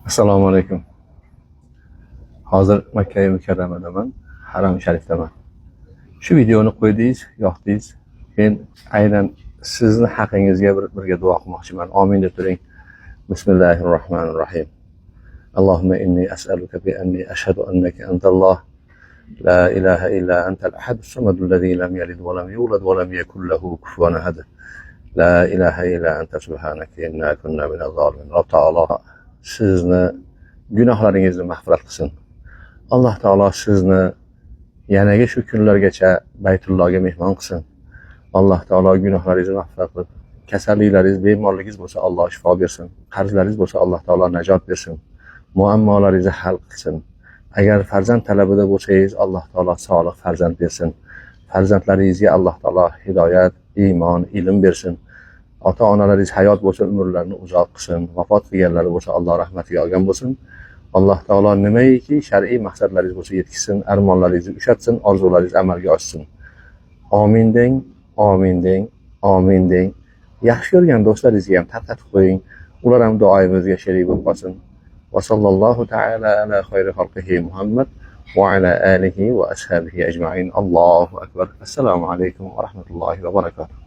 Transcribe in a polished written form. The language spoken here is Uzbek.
Assalomu alaykum. Hozir Makka Mukarramadaman, Haram Sharifdaman. Shu videoni qo'ydingiz, yoqdingiz. Men aynan sizni haqingizga birga duo qilmoqchiman. Amin deb turing. Bismillahirrohmanirrohim. Allohumma inni as'aluka bi anni ashhadu annaka antalloh la ilaha illa antal ahad as-samad alladhi lam yalid va lam yulad va lam yakul lahu kufuwan ahad. La ilaha illa anta subhanaka inna kunna minaz zolimin. Alloh taolo sizni gunohlaringizni mag'firat qilsin. Alloh taolo sizni yanagi shu kunlargacha Baytullohga mehmon qilsin. Alloh taolo gunohlaringizni mag'firat qilib, kasalliklaringiz, bemorligingiz bo'lsa, Alloh shifo bersin. Qarzlaringiz bo'lsa, Alloh taolo najot bersin. Muammolaringizni hal qilsin. Agar farzand talabida bo'lsangiz, Alloh taolo solih farzand bersin. Farzandlaringizga Alloh taolo hidoyat, iymon, ilm bersin. Ota onalaringiz hayot bo'lsa, umrlarini uzoq qilsin. Vafot qilganlari bo'lsa, Alloh rahmatiga olgan bo'lsin. Alloh taolo nimaiki shar'iy maqsadlaringiz bo'lsa yetkazsin, armonlaringizni ushatsin, orzularingiz amalga oshsin. Omin deng, omin deng, omin deng. Yaxshi ko'rgan do'stlaringizga ham tarqatib qo'ying. Ular ham duoyimizga sherik bo'lib qolsin. Va sallallohu ta'ala ala xayri xalqihi Muhammad va ala alihi va ashabihi ajma'in. Allohu akbar. Assalomu alaykum va rahmatullohi va barakatuh.